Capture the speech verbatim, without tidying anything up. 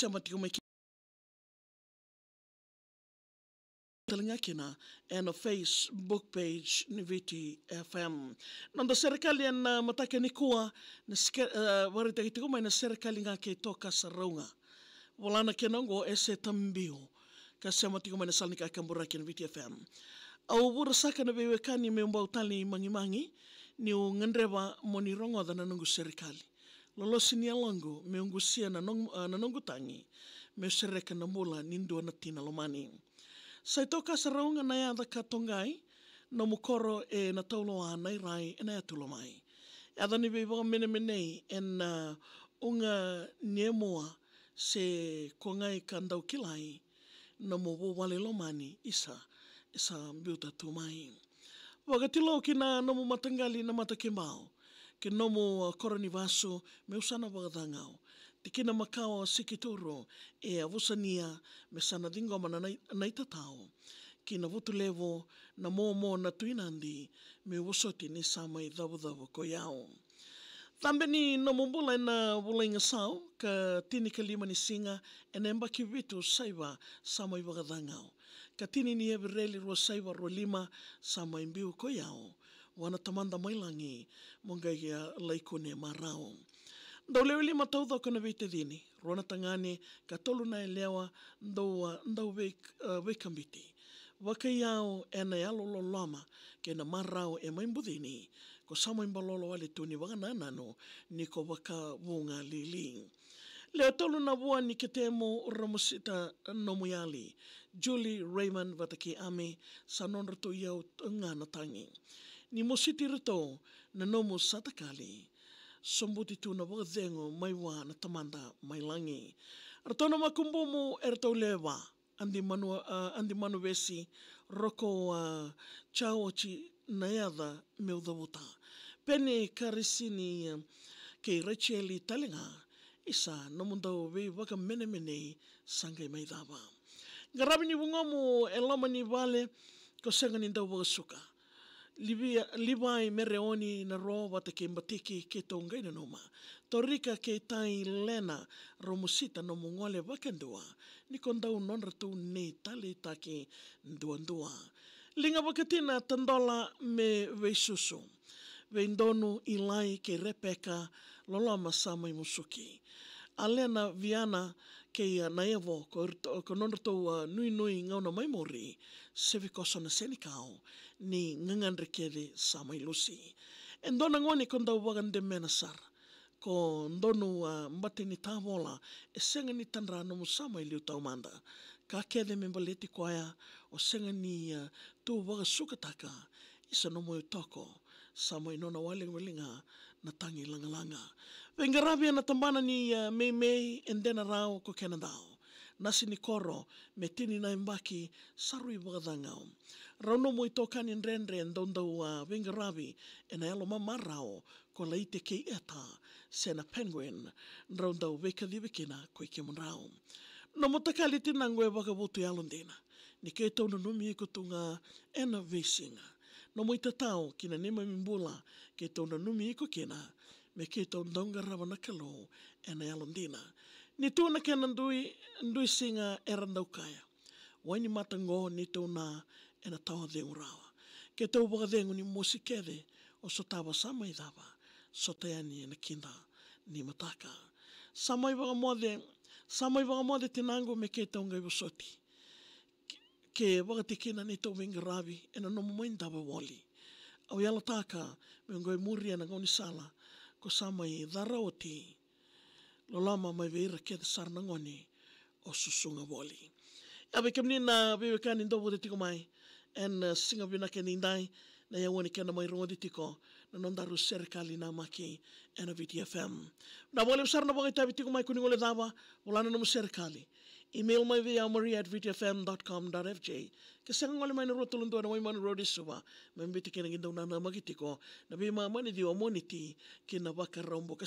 sema tiko mai ki-, tale ga kina ena Facebook page ni Viti F M. Noda serekali ena mataka nikua, na sike-, e, vakaraitaki tiko mai na serekali ga kei Tokasa Rauga. Volana kena oqo e Seta Biu, ka sema tiko mai na sala ni kakaburaki ena Viti F M. Au vura saka na veiwekani meu bau tali magimagi, niu gadreva mo ni rogoca na noqu serekali. Lolosi ni yaloqu meu qusia na noqu, a, na noqu tagi, meu sereka na bula ni dua na tina lomani. Sa i Tokasa Rauga na yaca ka toqai, nomu koro ena tauloa na irai ena yatu lomai. Yaca ni veivakamenemenei ena, a, uga ni emua, se kogai ka dau kilai, nomu vuvale lomani isa, isa biuta tu mai. Vakatilou ki na nomu mataqali na mata kibau, ki nomu, a, koro ni vasu, meu sa na vakacagau. Tikina makawa sikituru, e a vusania, me sa na ciqoma na nai-, na itatau. Ki na vutu levu, na momo na Tui Nadi, meu vosoti ni sa mai cavucavu ko i au. Cabe ni nomu bula ena vula igasau, ka tinikalima ni siga, ena yabaki vitu saiva sa mai vakacagau. Ka tini ni Evereli rua saiva rua lima sa mai biu ko i au. Vua na Tamada mai lagi, mo qai a lai kune marau. Dau lewe lima taucoko na veitacini, rua na tagane, ka tolu na yalewa, dau, a, dau vei-, a, veikabiti. Vakaiyau ena yalo loloma, kei na marau e mai bucini, ko sa mai balolo wale tu ni vakanananu, ni ko vakavugalili. Lewe tolu na vua ni ketemu Ramosita Nomuyali, Julie Raymond vata kei Ami, sa nodratou iyau ga na tagi. Ni mositi iratou na nomu sa takali, sobuti tu na vakacegu mai vua na Tamada mai lagi. Ratou na makubumu eratou lewe va, Adi Manu, a, Adi Manuvesi, Roko, a, Jaoji na yaca meu cavuta. Peni Karisini, a, kei Racheli tale ga, isa nomu dau veivakamenemenei sa qai mai cava. Qaravi ni vugomu e loma ni vale, ko sega ni dau vakasuka. Livia-, Livai Mereoni na ro vata kei Batiki keitou qai nanuma. Torika kei Tai Lena, Ramosita nomu gole vakadua, ni ko dau nodratou nei taleitaki duadua. Liga vakatina Tadola me veisusu. Veidonu Ilai kei Repeka, loloma sa mai musuki. Alena Viana kei a Naevo, ko, ko nodratou a nuinui gauna mai muri, se vikoso na senikau, ni gagadre kece sa mai lusi. E dua na gone ko dau vakademena sara, ko donu a bate ni tavola, e sega ni tadra nomu sa mai liu taumada. Ka kece me baleti koya, o sega ni, a, tu vakasukataka, isa nomu itoko, sa mai nona wale wale ga na tagi lagalaga. Veiqaravi ena tabana ni, a, meimei e dena rau ko kena dau. Nasi ni koro, me tini na yabaki, sa rui vakacagau. Rau nomu itokani dredre, dau dau, a, veiqaravi, ena yalo mamarau, ko Laite kei Eta, se na Penguin, drau dau veikacivi kina ko i kemudrau. Nomu takali tinaqu e vakavutu yalodina, ni keitou nanumi iko tu ga ena veisiga. Nomu itatau ki na neimami bula, keitou nanumi iko kina, me keitou dau qarava na Kalou ena yalodina. Ni tu na kena dui, dui siga era dau kaya. Wai ni mata qo neitou na ena tawa cegu rawa. Keitou vakacegu ni mosi kece, o sotava sa mai cava, sota yani ena kida ni mataka. Sa mai vakamoce, sa mai vakamoce tinaqu me keitou qai vosoti. Ke, ke vakatikina neitou veiqaravi, ena nomu mai dava voli. Au yalataka, meu qai muria na gaunisala, ko sa mai cara oti. Loloma mai vei ira kece sara na gone, o susuga voli. Ia vei kemuni na veiwekani dou vata tiko mai ena, e, siga vinaka edaidai, na yaua ni kena mai rogoci tiko na nodaru serekali namaki ena Viti F M. Na vakalevu sara na vakaitavi tiko mai ko ni gole cava, vola na nomu serekali. Email mai vei au, maria at viti f m dot com dot f j. Ke sega gole mai na rua tolu dua na Waimanu Road e Suva, me biuti kina ki dou nanamaki tiko na veimama ni ciwa Moniti ki na Vakaraubuka.